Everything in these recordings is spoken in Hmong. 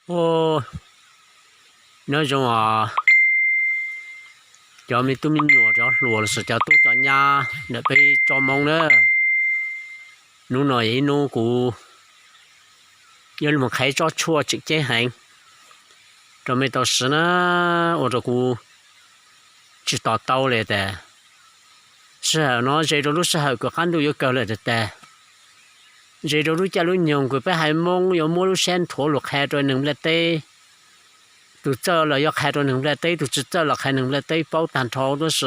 Ua, nyob zoo os cov me tub me nyuam, cov hluas los sis cov tub cov nyab ntawm peb tsoom Hmoob na. Hnub no yog ib hnub kuv yuav los qhia tsob tshuaj tseem ceeb heev rau mej tau siv na, ua rau kuv tsis to taub li tas. Sij hawm no ze rau lub sij hawm kws qab ntuj yuav kawg lawm tas tas, ze rau lub caij lub nyoog kws peb haiv Hmoob yuav muab lub siab nthuav lug qha rau neeg nplaj teb. Tus txawj los yuav qha rau neeg nplaj teb, tus tsis txawj los qha neeg nplaj teb paub tag nrho, tab sis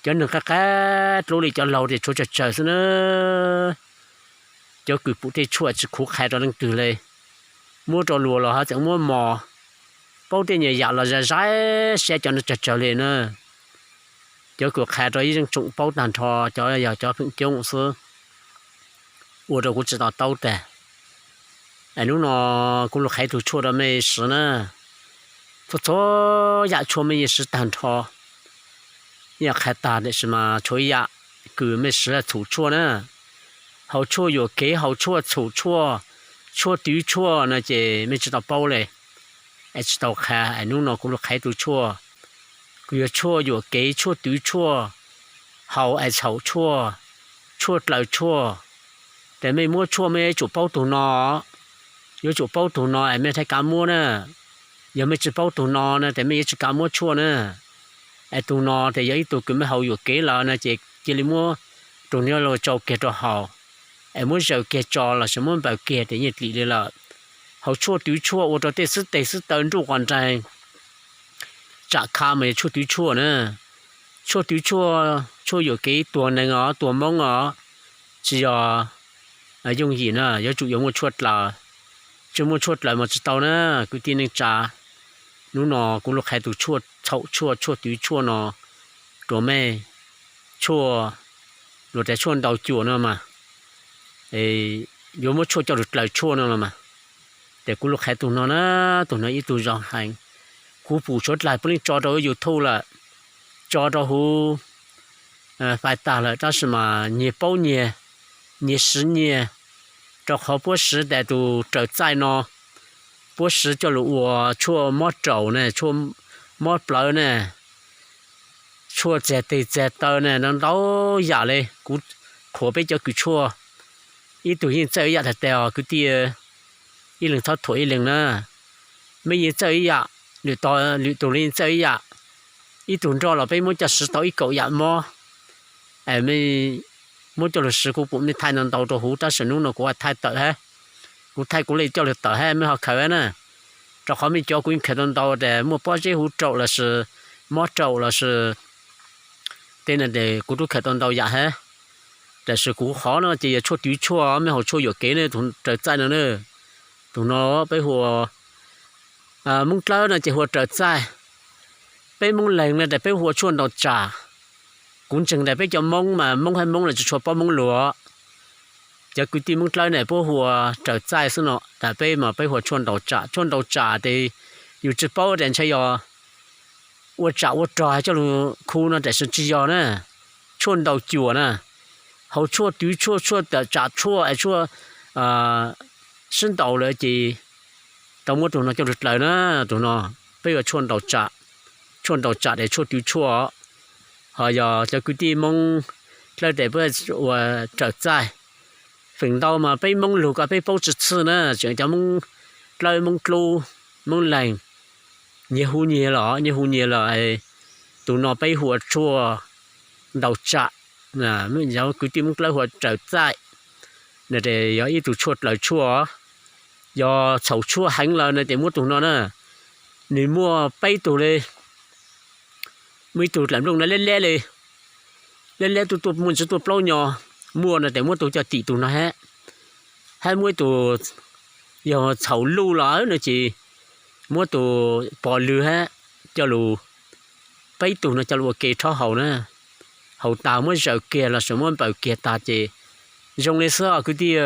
cov neeg qab qab dlub li cov laug ces tshuav tsawg tsawg xwb na. Cov kws pum tej tshuaj tsis khuv qha rau leej twg li, muab rau luag los ho tseem muab mos, paub tej nyuag yam los zais zais siab cov no tsawg tsawg li na. Cov kws qha rau ib zeej tsoom paub tag nrho, cov yog cov feem coob xwb, ua rau kuv tsis to taub tas. Es hnub no kuv lug qha tug tshuaj rau mej siv na. Txhua txhua yam tshuaj mej yeej siv tag nrho, yeej qha tag, tab sis mas tshuav ib yam kws mej siv txhum tshuaj na. Haus tshuaj yuam kev, haus tshuaj txhum tshuaj, tshuaj twv tshuaj no ces mej tsis tau paub li, es tsis tau qha. Es hnub no kuv lug qha tug tshuaj kws yog tshuaj yuam kev, tshuaj twv tshuaj, haus es txhaum tshuaj, tshuaj dlaws tshuaj. Ces mej muab tshuaj mej yuav tsum paub tug no, yuav tsum paub tug no es mej thiaj kav muab na. Yog mej tsis paub tug no na ces mej yuav tsis kav muab tshuaj na. Es tug no ces yog ib tug kws mej haus yuam kev lawm no ces cia li muab tug no los tsau kiag rau haus, es muab zaws kiag tso los sis muab npaws kiag ces yeej dim li lawm. Haus tshuaj twv tshuaj ua rau tej xwb teg xwb taw nruj quas nraig, tsam kha mas yog tshuaj twv tshuaj na. Tshuaj twv tshuaj, tshuaj yuam kev tuag neeg os, tuag Hmoob os, tsis yog yooj yim na, yuav tsum yuav muaj tshuaj dlaws. Tsis muaj tshuaj dlaws mas tsis tau na, kwv tij neej tsa. Hnub no kuv lug qha tug tshuaj txhaum tshuaj, tshuaj twv tshuaj no rau mej. Tshuaj, luag tas tshuaj ntaus cuam no mas, yuav muab tshuaj coj lug dlaws tshuaj no los mas. Ces kuv lug qha tug no na, tug no ib tug zoo heev. Kuv pum suav dlawg puav leej tso rau YouTube lawm, tso rau huv fais tag lawm, tab sis mas nyias paub nyias, nyias siv nyias, rau qhov puab siv tas tus raws txaij no, puab siv coj lug ua tshuaj mob raum ne, tshuaj mob plawv ne, tshuaj txiag teg txiag taw ne, ntau ntau yam li. Kuv qhuas peb cov kws tshuaj, ib tug yeej txawj ib yam tag tag os kwv tij, ib leeg txhob thuam ib leeg na. Mej yeej txawj ib yam, lwm tug los yeej txawj ib yam, ib tug nroj los peb muab coj siv tau ib kaum yam mob. Es mej muab coj lug siv, kuv pum mej thaij ntau ntau rau huv, tab sis hnub no kuv thaij tawm hab, kuv thaij kuv li coj lug tawm hab, mej ho khaws na. Rau qhov mej cov kuv yeej khaws tau ntau tas muaj pob zeb huv raum los sis mob raum los sis tej no ces kuv tub khaws tau ntau yam hab. Tab sis kuv qhov no ces yog tshuaj twv tshuaj, mej haus tshuaj yuam kev ne, tus raws txaij no na. Tus no peb hu ua, Moob Dlawb no ces hu ua raws txaij. Peb Moob Leeg no tas peb hu ua tshuaj ntaus tsam. Kuv ntseeg tas peb cov Moob mas Moob hab Moob los tsis tshua paub Moob Luas. Cov kwv tij Moob Dlawb ne puab hu ua raws txaij xwb no, tas peb mas peb hu ua tshuaj ntaus tsam. Tshuaj ntaus tsam tes yus tsis paub tas ntshai yog ua tsam ua rog coj lug khu no, tab sis tsis yog na. Tshuaj ntaus cuam na, haus tshuaj twv tshuaj, tshuaj tawm tsam tshuaj es tshuaj sib ntaus lawm ces tau muab tug no coj lug dlaws na. Tug no peb ua tshuaj ntaus tsam. Tshuaj ntaus tsam tes tshuaj twv tshuaj. Ho yog cov kwv tij Moob Dlawb tes puab ua raws txaij. Feem ntau mas peb Moob Lug ko peb paub tsis txhij na, tseem cov Moob Dlawb, Moob Dlub, Moob Leeg, nyias hu nyias los, nyias hu nyias los. Tus no peb hu ua tshuaj ntaus tsam, cov kwv tij Moob Dlawb hu ua raws txaij. No tes yog ib tug tshuaj dlaws tshuaj, yog txhaum tshuaj heev lawm no tes muab tug no na. Nws muaj peb tug li, muaj ib tug dlaim nplooj no leb leb li, leb leb tuaj tuaj muaj ntsis tuaj plaub nyo, muaj no tes muab tug coj tim tug no hab. Hab muaj ib tug yog txhaum luj los no ces muab tus pos lwg hab coj lug, peb tug no coj lug ua ke rhaub haus na. Haus tas muab zaws kiag los sis muab npaws kiag tag ces zoo li xwb os kwv tij.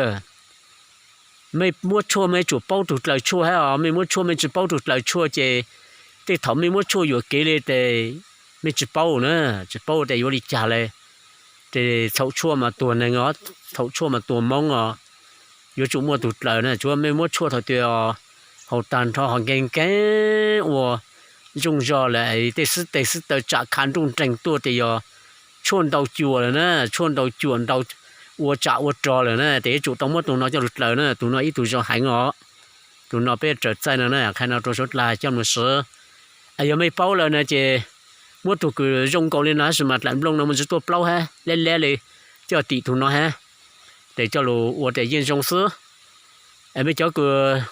Mej muab tshuaj mej yuav tsum paub tug dlaws tshuaj hab os, mej muab tshuaj mej tsis paub tug dlaws tshuaj ces tej thaum mej muab tshuaj yuam kev li tes mej tsis paub na, tsis paub tes yuav li cas li. Ces txhaum tshuaj mas tuag neeg os, txhaum tshuaj mas tuag Moob os. Yuav tsum muaj tug dlaws na, tsuav mej muab tshuaj thaum twg os, Haus tag nrho ho nkees nkees ua zooj zog lawm, tej xib teg xib taw tsam kha nruj nreeg tuaj ces yog tshuaj ntau cuam lawm na, tshuaj ntau cuam ntau ua tsam ua rog lawm na, ces yuav tsum tau muab tus no coj lug dlaws na, tus no ib tug zoo heev os. Tus no peb raws txaij no na, qhia no rau suav dlawg coj mus swv. Yog mej paub lawm na ces muab tug kws zoo nkaus li no tab sis mas dlaim nplooj no muaj ntsis tuaj plaub hab leb leb li, coj tim tug no hab, ces coj lug ua ces yeej zoo xwb. Es mej cov kws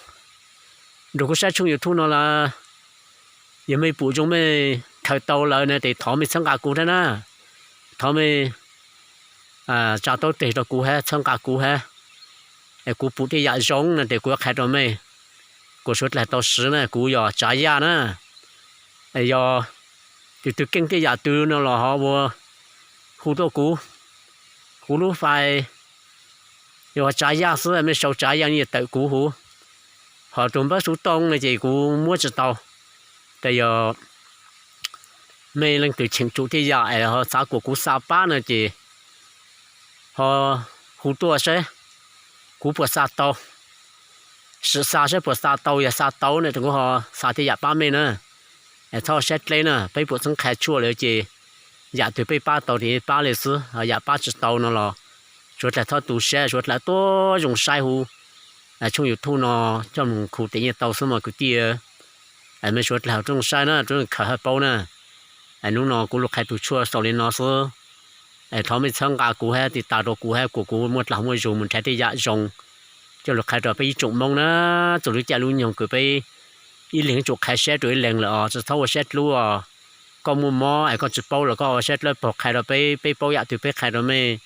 nrug kuv saib tshooj YouTube no lawm, yog mej pum zoo mej khaws tau lawm na ces thov mej txhawb nqa kuv hab na, thov mej tsa taub teg rau kuv hab txhawb nqa kuv hab. Es kuv pum tej yam zoo no ces kuv yuav qha rau mej, kuas suav dlawg tau swv na, kuv yog Tsav Yaj na. Yog tus twg keej tej yam twg no los ho ua hu tuaj kuv, kuv lub fais yog Tsav Yaj xwb, mej sau Tsav Yaj yeej tawm kuv huv. Ho tus npawb xuv tooj no ces kuv muab tsi tau. Ces yog mej leej twg cheem tsum tej yam es ho xav kuas kuv xa pab no ces ho hu tuaj saib kuv puas xa tau, sim xa saib puas xa tau, yog xa tau na kuv ho xa tej yam pab mej na. Es txhob saib dleb na, peb puam txheeb qha tshuaj lawm ces yam twg peb pab tau ces pab li xwb, yam pab tsi tau no los suav dlawg txhob tu siab, suav dlawg tuaj zoo saib huv tshooj YouTube no coj mus khu tes nyiaj tau xwb mog kwv tij. Mej suav dlawg tuaj zoo saib na, tuaj khaws hab paub na. Hnub no kuv lug qha tus tshuaj xaus li no xwb. Thov mej txhawb nqa kuv hab tiv tas rau kuv hab kuas kuv muaj dlaag muaj zug mus nrhav tej yam zoo coj lug qha rau peb ib tsoom Moob na. Txug lub caij lub nyoog kws peb ib leeg yuav tsum qha siab rau ib leeg lawm os, tsi txhob ua siab dlub os. Koj muaj mob es koj tsi paub los koj ua siab dlawb paug qha rau peb, peb paub yam twg peb qha rau mej.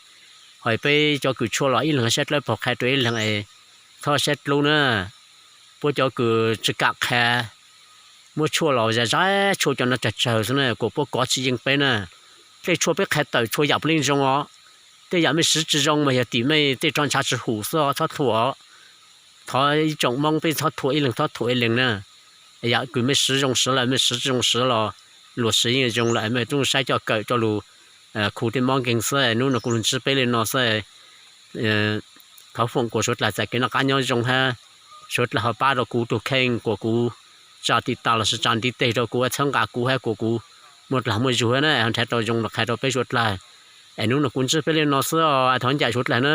Ho peb cov kws tshuaj los ib leeg siab dlawb paug qha rau ib leeg es txhob siab dlub na. Puab cov kws tsi kam qha, muab tshuaj los zais zais tshuaj cov no tsawg tsawg xwb na kuas puab kov tsi yeej peb na. Dlej tshuaj peb qha tawm txhua yam puav leej zoo os. Tej yam mej siv tsi zoo mas yog tim mej tej roj ntsha tsi hum xwb os, txhob thuam os. Thov ib tsoom Moob peb txhob thuam ib leeg, txhob thuam ib leeg na. Yam kws mej siv zoo siv lawm, mej siv tsi zoo siv los luag siv yeej zoo lawm, mej tuaj saib coj kawm rau lug khu tej mob nkeeg xwb. Hnub no kuv lug ntsib peb li no xwb. Thov foom kuas suav dlawg txais kev noj qab nyob zoo hab suav dlawg ho pab rau kuv tug kheej kuas kuv tsa tiv tas lossis tsa ntiv teg rau kuv, txhawb nqa kuv hab kuas kuv muaj dlaag muaj zug hab na, ho nrhav tau zoo los qha rau peb suav dlawg. Es hnub no kuv ntsib peb li no xwb os, thov ncaim suav dlawg na.